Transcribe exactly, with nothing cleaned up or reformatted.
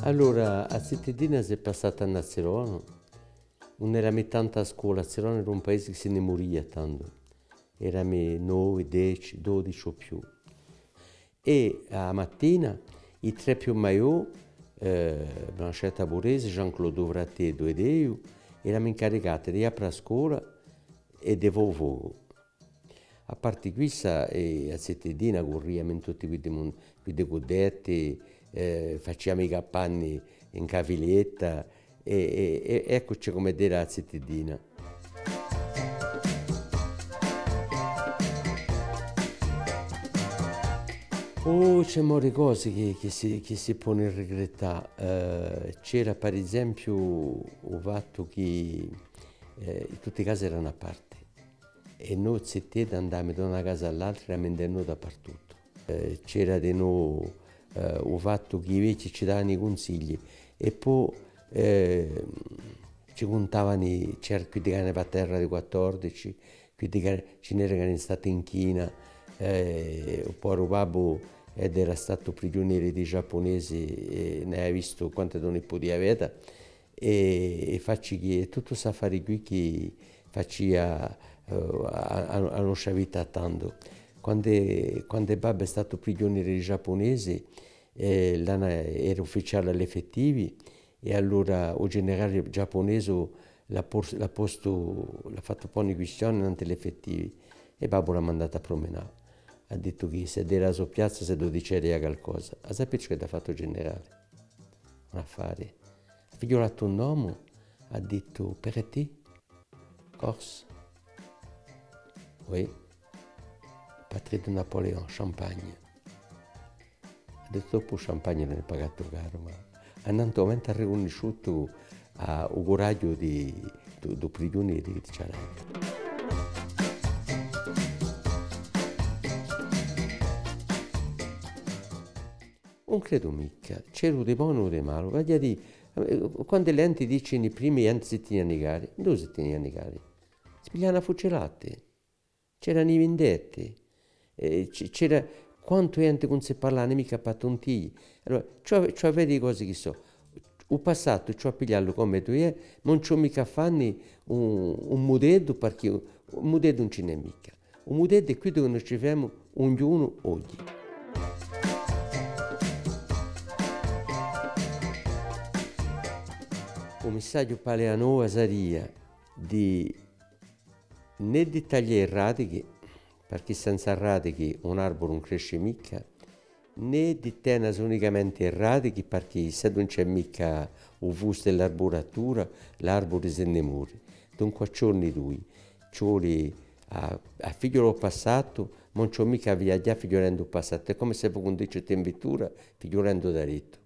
Allora, a zitiddina s'hè passata in Azzeronu, ùn erami tantu à a scola, Azzeronu era un paese chì si ne muria tandu, erami novi, deci, dodici o più. È a matina, i trè più maiò, eh, Blanchetta Buresi, Jean-Claude u frateddu ed eiu, erami incaricati di apra a scola è di fà u focu. À parti quissa, eh, a zitiddina curriami in tutti quiddi mun-, quiddi cuddetti, eh, faciami i cappanni in cavilletta, è, è, è eccuci cum'edda era a zitiddina. Oh, ci hè mori cosi chì, chì si, chì si poni rigrittà. Eh, c'era, per esempiu, u fattu chì, eh, tutti i casi erani aparti. È no ziteddi andami da una casa à l'altra, erami ind'è no dapartuttu. Eh, c'era di no, eh, u fattu chì i vechji ci davani i cunsigli è po, eh, ci cuntavani, c'era quiddi chì ani fattu a guerra di quattordici, quiddi chì ci n'era chì ani statu in China, eh, u poveru babbu, eddu era statu prigiuneri di i giappunesi è n'avia vistu quantu d'uni pudia veda. È, è faci chì, è tuttu st'affari quì chì facia, eh, a, a, a noscia vita tandu. Quand'è, quand'è babbu hè statu prigiuneri di i giappunesi, eh, l'ani, era ufficiali à l'effettivi, è allora u generali giappunesu l'hà pos-, l'hà postu, l'hà fattu poni quistioni nantu à l'effettivi, è babbu l'hà mandatu à prumenà. Hà dittu chì s'eddu era à a so piazza, s'eddu diciaria calcosa. A sapeti ciò ch'eddu hà fattu u generali? Un affari. Hà fighjulatu un nomu, hà dittu: Peretti? Corse? Oui. Patrie de Napoléon, Champagne. Hà dittu: dopu Champagne l'ani pagatu caru, ma à nantu mumentu hà ricunnisciutu à u curaghju di, di, di u prigiuneri chì ci era. Ùn credu micca, c'era u di bonu o u di malu, vogliu dì, eh, quandu a ghjenti dicini prima a ghjenti si tenia à nicari, induve si tenia à nicari? Si pigliavani à fucilati, c'erani i vindetti, eh, c-, c'era quantu ghjenti chì ùn si parlavani micca pà tuntii. Allora, ci hè, ci hè à veda i cosi chì sò. U passatu ci hè à pigliallu cum'eddu hè, ma ùn ci hè micca à fanni un, un mudeddu, parchì un mudeddu ùn ci n'hè micca. U mudeddu hè quiddu chì no ci femu ognunu oghji. U missaghju pà a Leanova saria di, nè di taglià i radichi, parchì senza radichi un arburu ùn cresci micca, nè di tenasi unicamenti i radichi, parchì s'eddu ùn ci hè micca u fustu è l'arburatura, l'arburu si ne mori. Dunque ci voli dui, ci voli à, à fighjulà u passatu, ma ùn ci voli micca à viaghjà fighjulendu u passatu. Hè cum'è s'è vo cundiciti in vittura fighjulendu daretu.